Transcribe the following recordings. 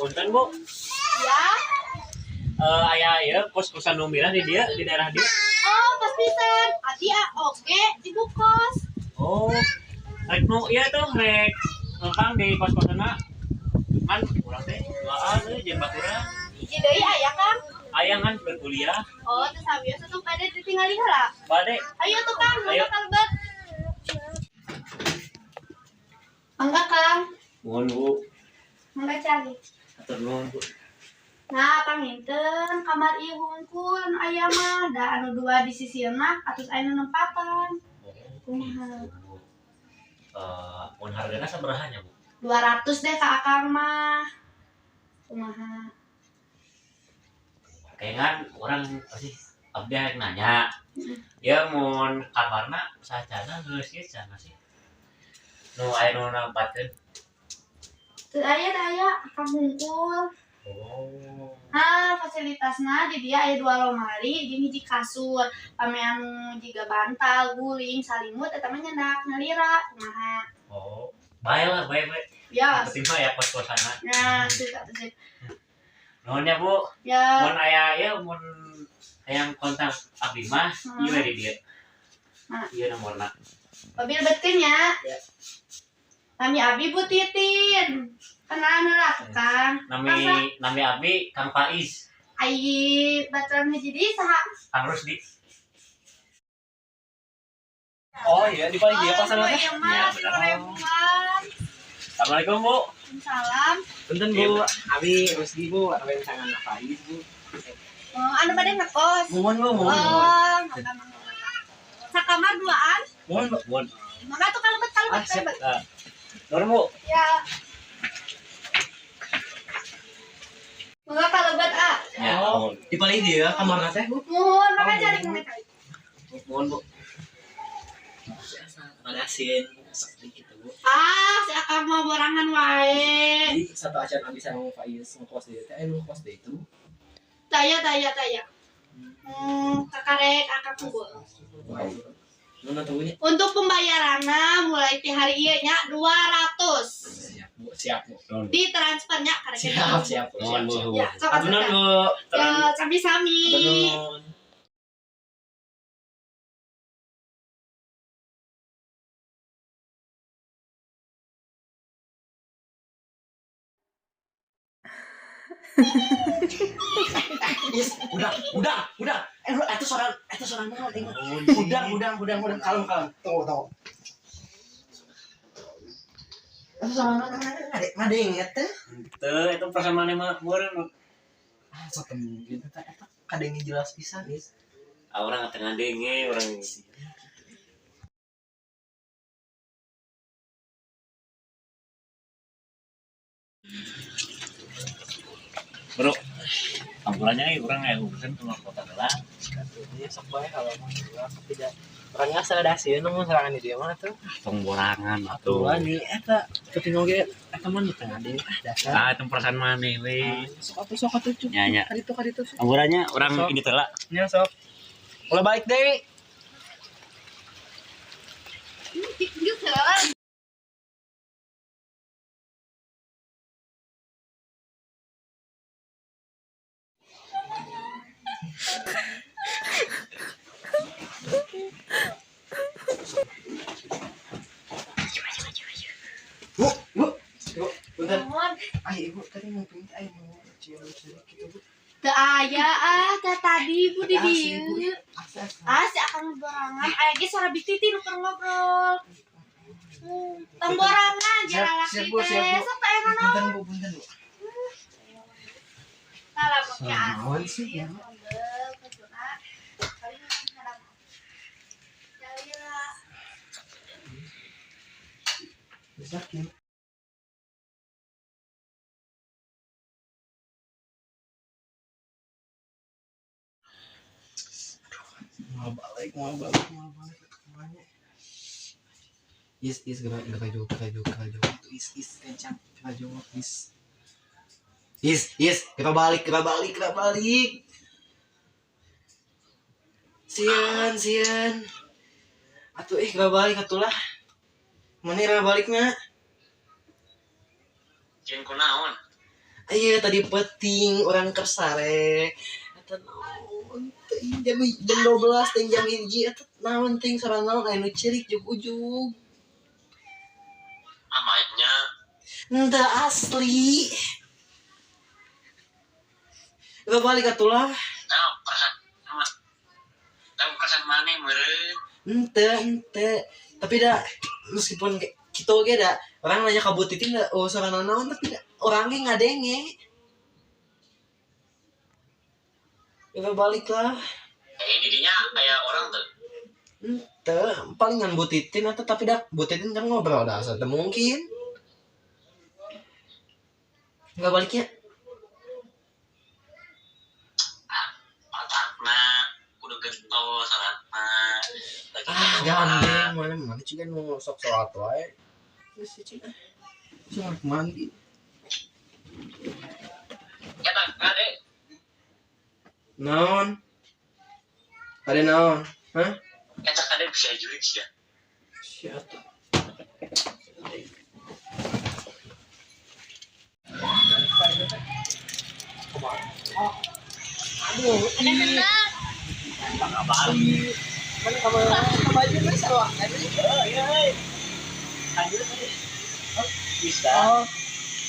Punten, Bu. Ya. Aya ieu kos-kosan nu mirah di dieu, di daerah dieu. Oh, pastisan. Abi ah, oge di kos. Oh. Rek nu ieu tuh rek lempang di kos-kosanna. Ngan urang teh duaan euy jeung baturan. Hiji deui aya, Kang. Aya ngan berkuliah. Oh, terus abi atuh bade ditinggali heula. Bade. Ayo tuh, Kang, Ayo. mangga kalebet. Mangga, Kang. Nuhun, Bu. Mangga cari. Atur nuhun, Bu. Nah, panginten kamar ieu hungkul anu aya mah da anu dua di sisina atus aya nu nempatan. Kumaha? Mun hargana sabaraha nya, Bu? 200 deh ka Akang mah. Kumaha? Kayaknya orang pasti abdi hayang nanya. Ya mun kamarna sacana geus ieu cenah sih. Nu aya nu nempatkeun. Teu aya teu aya Akang hungkul. Oh. Ah, fasilitasna di dia aya dua lemari jeung hiji kasur. Pami anu jiga bantal, guling, salimut eta mah nyendak nyalira kumaha. Oh. Bae lah, bae bae. Ya. Penting mah ya kos-kosana. Nah, sip atuh sip. Nuhun ya, Bu. Ya. Mun aya ieu mun hayang kontak abdi mah ieu we di dieu. Mana? Ieu nomorna. Mobil betkeun ya. Ya. Nami abi Bu Titin. Kenalan heula tuh, Kang. Nami nami abdi Kang Faiz, Ai baturan hiji deui saha? Kang Rusdi. Oh iya, di paling dia kosan Oh, teh. iya mah, Ya, benar. 3 ribuan. Assalamualaikum, Bu. Salam. Punten Bu, abi Rusdi Bu, abi tangan Faiz Bu. Oh, anu bade ngekos. Mohon Bu, mohon. Oh, mangga mangga mangga. Sakamar duaan. Mohon Bu. Mohon. Mangga tuh kalebet kalebet Ah, siap. kalebet. Nah. Nuhun, Bu. Ya. Mangga kalebet ah. Ya, Oh, nuhun. di paling dia kamarna teh Bu. Muhun, mangga cari mangga cari. Nuhun, Bu. Ada asin, sedikit gitu Bu. Ah, si Akang mau borangan wae. Jadi satu acan abi sama Faiz ngekos di teh, ngekos di itu. Taya taya taya. Kakarek akang unggul. Nuhun atuh nya. Untuk pembayarannya mulai ti hari ieu nya 200. Siap Bu, siap Bu. Nuhun. Di transfernya karek. Siap, siap Bu, Nuhun, siap, Bu. siap. Ya, sok Atur nuhun atuh. Bu. Ya, sami-sami. Atur nuhun. Is, udah. Lu, itu suara naon, eh. Udah, kalem, kalem. Tunggu, tunggu. Itu suara naon, ngadeng, ya teh. Teu, itu perasaan maneh mah meureun. Ah, sok mungkin eta eta kadenge jelas pisan, Is. Ah, urang teu ngadenge, urang. Bro, kampurannya euy urang aya urusan keluar kota heula. Iya, sok bae kalau mau juga tapi da urang asa ada sieun mun serangan di dieu mah tuh. Tong borangan atuh. Atuh nih eta penting oge eta mah nu teu ngadeng ah dasar. Ah, itu perasaan maneh we. Sok atuh cuk. Nya nya. Kaditu kaditu. Kampurannya urang Sok. ini heula. Nya sok. Ulah balik deui. Gitu. Bu, Bu. Bu, bentar. Mohon. Ay, ibu tadi mau pinta, ay mau cium sedikit gitu, Bu. Teu aya ah, teh tadi Bu di Asli, Bu. dieu. Asa, asa. Ah, si Akang borangan. Aya ge suara bititi nu keur ngobrol. Tong borangan Siap, jara laki siap, Bu, siap, teh. Bu. Sok teh aya naon. Punten, Bu, punten, Bu. Salah make Naon asin. sih, ya? Sambel, kecuna. Paling harap. Jalila. Bisa, Kim. Mau balik, mau balik, mau balik. Kemana? Is, is, gerak, gerak jauh, gerak jauh, gerak jauh. Itu is, is, kencang, gerak jauh, is. Is, is, gerak balik, gerak balik, gerak balik. Sieun, sieun. Atuh ih, gerak balik atuh lah. Mana gerak baliknya? Jeung kunaon? Iya tadi peting orang kersare. Eta naon teuing jam jam 12 teuing jam 1 eta naon teuing sarana naon aya nu ceurik jug-ujug. Amanya Henteu asli. Kita balik atuh lah. nah perasaan nah perasaan mana meureun. Henteu, henteu. Tapi dah meskipun kitu oge da orang nanya ka Bu Titin da oh sarana naon tapi da orang ge ngadenge. Kita balik lah. Eh didinya kayak orang tuh. Henteu, palingan Bu Titin atau tapi dah Bu Titin kan ngobrol dah asa teu mungkin. Nggak baliknya. Otakna kudu getol salatna. Lagi Ah, gandeng mana mana juga nu sok sholat wae. Geus sih cing. Cuma mandi. Eta kade Naon? Ada naon? Hah? eta kade bisa jurik sih ya. Siapa? Aduh, Ada sendal. mana kamu baju geus sarua kan? Bisa. Oh,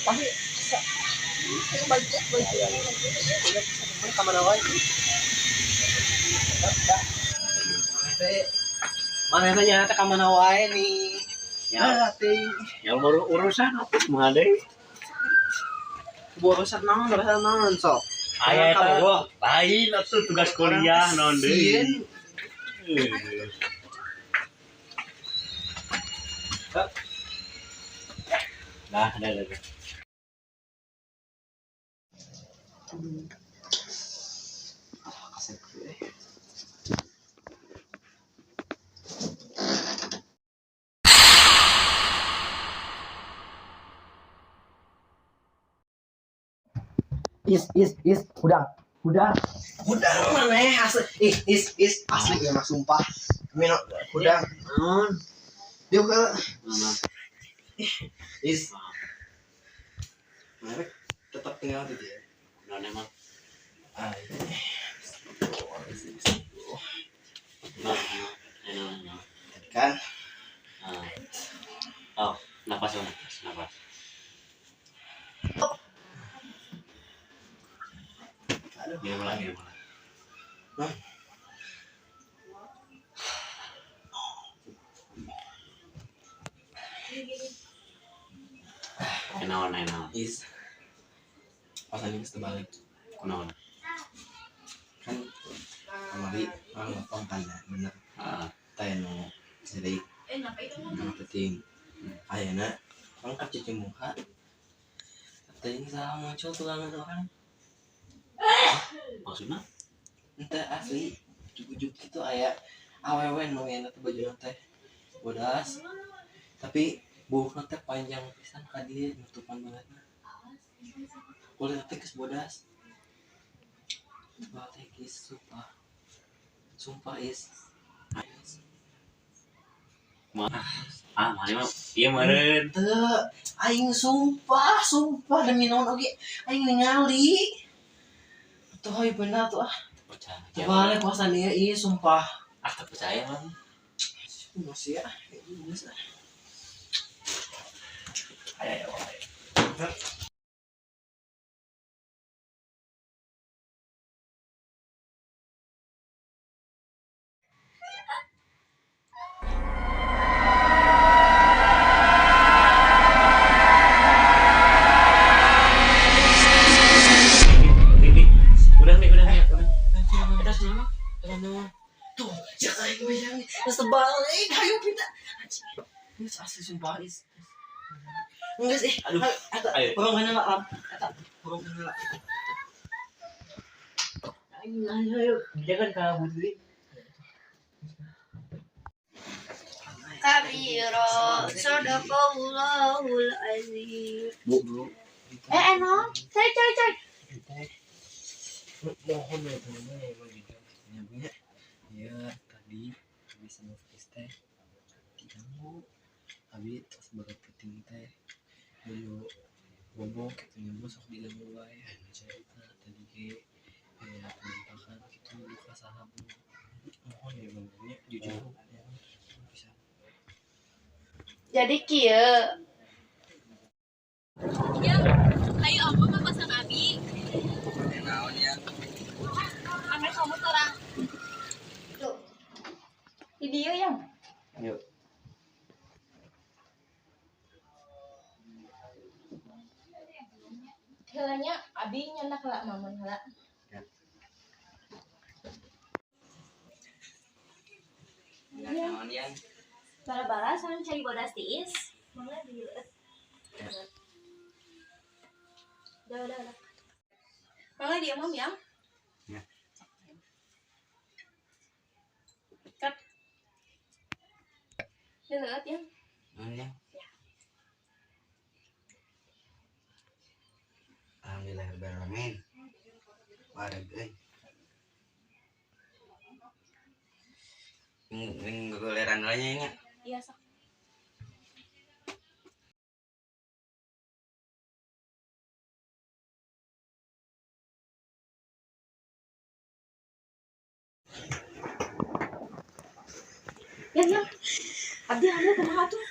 tapi bisa. Bisa baju baju. Mana kamar wae? Mana teh nya teh ka mana wae nih? Ya, Ah, teh. yang baru urusan apa mah deui. Urusan naon sok. Aya Kamu eta lain atuh tugas kuliah naon deui. Nah, ada. Kasep gue. Is, is, is, udah, udah. Hudang mana ya asli. Ih, is is asli ya mah sumpah. Mino hudang. Naon? Dia ke Naon? is. Mereka tetap tinggal di dia. Naon emang? Ah, Naon? Naon? Naon? kan Ah. Oh, napas napas, napas. Aduh. Minum lagi, minum lagi. Hah? Naon, naon, is. Pasangan geus terbalik. naon. Kan kamari orang ngomong kan ya, bener. Ah, Teh nu ceurik nu penting. Ayeuna orang keur cuci muka. Teuing salah muncul tulangan orang. Maksudnya? Ente asli ujug-ujug gitu aya awewe nu nya teh baju teh bodas tapi buukna teh panjang pisan ka dieu nutupan banget kulit teh geus bodas tebal teh geus sumpah sumpah is. Ah, mana mah iya meureun. Teu aing sumpah sumpah demi naon oge aing ningali tuh heuh bener tuh ah Percaya. tebal puasan ieu ieu sumpah. Ah, tak percaya mah. Masih ya geus ah. Ayo, ayo, ayo. Ini, udah nih, udah nih, udah. Eta senang. Tuh, jangan aing bayang. Geus terbalik, hayu pinta. Geus asli sumpah is. Geus eh, Aduh. Eta Ayo. urang kana lah. Eta urang kana lah. Ayo, ayo, ayo. Jangan ka Bu Dwi. Kabiro, sadaqallahul azim. Bu, bu. Eh, naon? Cari, cari, cari. Mohon ya teman-teman ya emang jujur punya. Ya tadi habis sama Fis teh diganggu. Habis terus baru penting teh baju Bobo kitu nya, Bu, sok diganggu wae. Aya cerita tadi ge aya penampakan kitu duka saha, Bu. Mohon ya, Bu, nya, jujur ya bisa. Jadi kieu. Yang, ayo aku ke kosan Abi. Naon ya? Ambil kamu terang. Tuh. Di dia yang. Yuk. Helanya Abi nyandak lah mamon heula. Ya. Naon ya? Bara-bara sareng cai bodas tiis. Mangga dieueut. Udah. Mangga dia mom yang. Ya. Cut. Dieueut yang. Naon ya? Alhamdulillah rabbil alamin. Wareg euy. Ning gogoleran we nya. Iya sok. Yang yang. Abdi hamil kumaha tuh?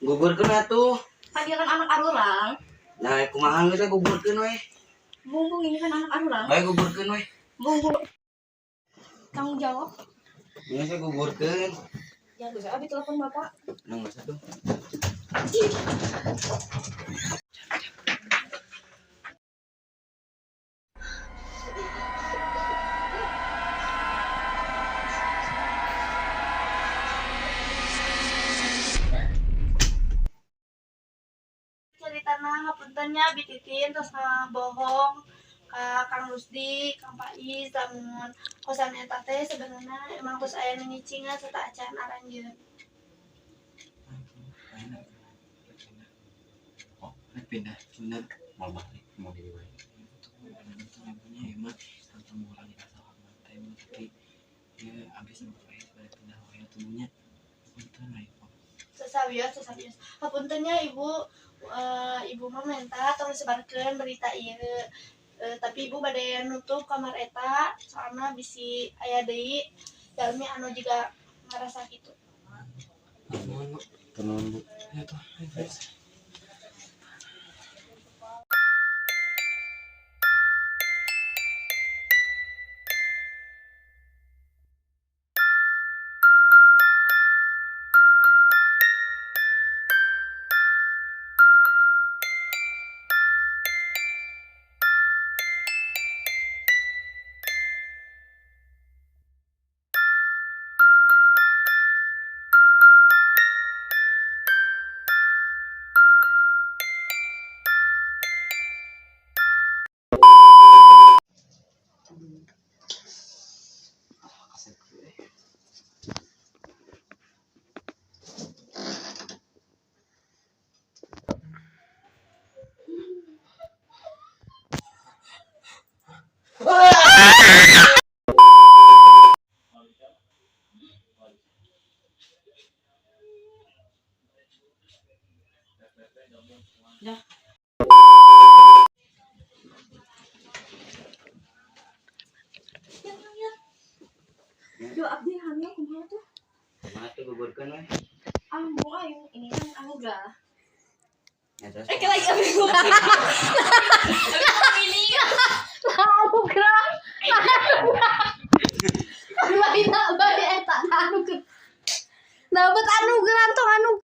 Gugurkeun atuh. Panggilan anak arurang. Nah, kumaha geus gugurkeun we. Mumpung ini kan anak arurang. Bae gugurkeun we. Mumpung tanggung jawab. Geus gugurkeun. Jangan bisa abi telepon bapak. Nang geus atuh. Ceritana ngapunten nya, Bi Titin terus bohong ka Kang Rusdi, Kang Paiz, lamun kosan eta teh sebenarnya emang terus aya nu nyicingan serta acan aranjeun. Oh, rek pindah, bener. Mau balik, mau di wae. Itu punya ya mah tanpa mengurangi rasa hormat teh, Bu, tapi ya abis sama Faiz balik pindah wae atuh nya. Punten lah ibu. Sasawios, sasawios. Hapunten nya Ibu, ibu mah minta tong sebarkeun berita ieu. Tapi ibu bade nutup kamar eta soalna bisi aya deui jalmi anu juga ngerasa gitu. Nuhun, Bu. Nuhun, Bu. Ya tuh, ayo, Faiz. Kasep gue. Dah. Yang yang yang. Yo abdi hamil kumaha tuh? Kumaha tuh gugurkeun we. Ah, mau aing ini kan anugerah. Ya terus. Eh, lagi abdi gua. Ini Anugerah. Anugerah. Lain bae eta anugerah. Dapat anugerah tong anugerah.